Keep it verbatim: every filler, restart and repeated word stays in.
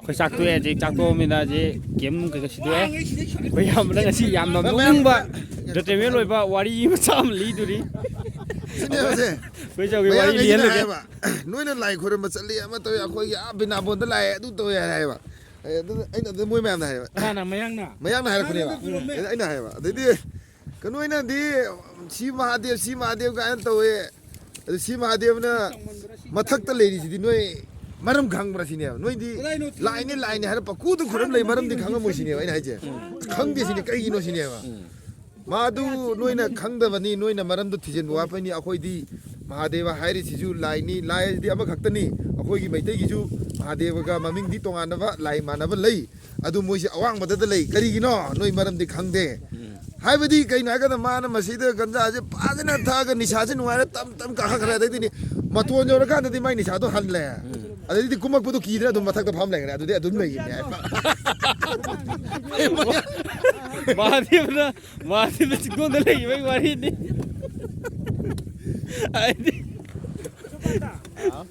ꯑꯩꯈꯣꯏ ꯆꯥꯛ ꯇꯣꯛꯑꯦ ꯍꯧꯖꯤꯛ꯫ ꯆꯥꯛ ꯇꯣꯛꯑꯃꯤꯅ ꯍꯧꯖꯤꯛ ꯀꯦꯝ ꯀꯩꯀꯥ ꯁꯤꯗꯣꯛꯑꯦ꯫ ꯑꯩꯈꯣꯏ ꯏꯌꯥꯝꯕꯅ ꯉꯁꯤ ꯌꯥꯝꯅ ꯅꯣꯛꯅꯤꯡꯕ entertainment ꯑꯣꯏꯕ ꯋꯥꯔꯤ ꯃꯆꯥ ꯑꯃ ꯂꯤꯗꯣꯔꯤ꯫ ꯁꯤꯅꯦꯕꯁꯦ꯫ ꯑꯩꯈꯣꯏ ꯆꯧꯒꯤ ꯋꯥꯔꯤ ꯃꯌꯥꯡꯈꯩꯁꯤꯅ ꯂꯤꯍꯜꯂꯒꯦ꯫ ꯍꯥꯏꯌꯦꯕ, "ꯅꯣꯏꯅ ꯂꯥꯏ ꯈꯣꯏꯔꯝꯕ ꯆꯠꯂꯤ, ꯑꯃ ꯇꯧꯋꯤ, ꯑꯩꯈꯣꯏꯒꯤ ꯑꯥ ꯕꯤꯅꯥꯕꯣꯟꯗ ꯂꯥꯛꯑꯦ, ꯑꯗꯨ ꯇꯧꯋꯦ" ꯍꯥꯏꯅ ꯍꯥꯏꯌꯦꯕ꯫ ꯑꯦ, ꯑꯗꯨ ꯑꯩꯅ, ꯑꯗꯨ ꯃꯣꯏ ꯃꯌꯥꯝꯅ ꯍꯥꯏꯌꯦꯕ꯫ ꯀꯅꯥꯅ? ꯃꯌꯥꯡꯅ? ꯃꯌꯥꯡꯅ ꯍꯥꯏꯔꯛꯄꯅꯦꯕ꯫ ꯑꯗꯨ ꯑꯩꯅ ꯍꯥꯏꯌꯦꯕ꯫ ꯑꯗꯩꯗꯤ ꯀꯩꯅꯣ ꯑꯣꯏꯅꯗꯤ ꯁꯤ ꯃꯍꯥꯗꯦꯕ, ꯁꯤ ꯃꯍꯥꯗꯦꯕ ꯀꯥꯏꯅ ꯇꯧꯋꯦ꯫ ꯑꯗꯨ ꯁꯤ ꯃꯍꯥꯗꯦꯕꯅ ꯃꯊꯛꯇ ꯂꯩꯔꯤꯁꯤꯗꯤ ꯅꯣꯏ ꯃꯔꯝ ꯈꯪꯕ꯭ꯔꯥ ꯁꯤꯅꯦꯕ꯫ ꯅꯣꯏꯗꯤ ꯂꯥꯏꯅꯤ, ꯂꯥꯏꯅꯤ ꯍꯥꯏꯔ ꯄꯪꯈꯨꯗ ꯈꯨꯔꯝ ꯂꯩ, ꯃꯔꯝꯗꯤ ꯈꯪꯉꯝꯃꯣꯏ ꯁꯤꯅꯦꯕ ꯑꯩꯅ ꯍꯥꯏꯁꯦ꯫ ꯈꯪꯗꯦ ꯁꯤꯅꯤ, ꯀꯩꯒꯤꯅꯣ ꯁꯤꯅꯦꯕ꯫ ꯃꯥꯗꯨ ꯅꯣꯏꯅ ꯈꯪꯗꯕꯅꯤ, ꯅꯣꯏꯅ ꯃꯔꯝꯗꯨ ꯊꯤꯖꯤꯟꯕ ꯋꯥꯠꯄꯩꯅꯤ꯫ ꯑꯩꯈꯣꯏꯗꯤ ꯃꯍꯥꯗꯦꯕ ꯍꯥꯏꯔꯤꯁꯤꯁꯨ ꯂꯥꯏꯅꯤ, ꯂꯥꯏ ꯍꯥꯏꯁꯤꯗꯤ ꯑꯃꯈꯛꯇꯅꯤ꯫ ꯑꯩꯈꯣꯏꯒꯤ ꯃꯩꯇꯩꯒꯤꯁꯨ ꯃꯍꯥꯗꯦꯕꯒ ꯃꯃꯤꯡꯗꯤ ꯇꯣꯉꯥꯟꯅꯕ ꯂꯥꯏ ꯃꯥꯟꯅꯕ ꯂꯩ, ꯑꯗꯨ ꯃꯣꯏꯁꯦ ꯑꯋꯥꯡꯕꯗꯗ ꯂꯩ꯫ ꯀꯔꯤꯒꯤꯅꯣ? ꯅꯣꯏ ꯃꯔꯝꯗꯤ ꯈꯪꯗꯦ꯫ ꯍꯥꯏꯕꯗꯤ ꯀꯩꯅꯣ ꯍꯥꯏꯔꯀꯥꯟꯗ ꯃꯥꯅ ꯃꯁꯤꯗ ꯒꯟꯖꯥꯁꯦ ꯐꯖꯅ ꯊꯛꯑꯒ ꯅꯤꯁꯥꯁꯦ ꯅꯨꯡꯉꯥꯏꯔ ꯇꯞ ꯇꯞ ꯀꯥꯈꯠꯈ꯭ꯔꯦ꯫ ꯑꯗꯩꯗꯤ ꯃꯇꯣꯟ ꯌꯧꯔꯀꯥꯟꯗꯗꯤ ꯃꯥꯏ ꯅꯤꯁꯥꯗꯣ ꯍꯜꯂꯦ꯫ ꯑꯗꯩꯗꯤ ꯀꯨꯝꯃꯛꯄꯗꯣ ꯀꯤꯗꯅ ꯑꯗꯨꯝ ꯃꯊꯛꯇ ꯐꯝ ꯂꯩꯈ꯭ꯔꯦ꯫ ꯑꯗꯨꯗꯤ ꯑꯗꯨꯝ ꯂꯩꯈꯤꯕꯅꯦ ꯍꯥꯏꯕ꯫ ꯃꯍꯥꯗꯦꯕꯅ, ꯃꯍꯥꯗꯦꯕ ꯆꯤꯡꯒꯣꯡꯗ ꯂꯩꯈꯤꯕꯒꯤ ꯋꯥꯔꯤꯅꯤ꯫ ꯍꯥꯏꯗꯤ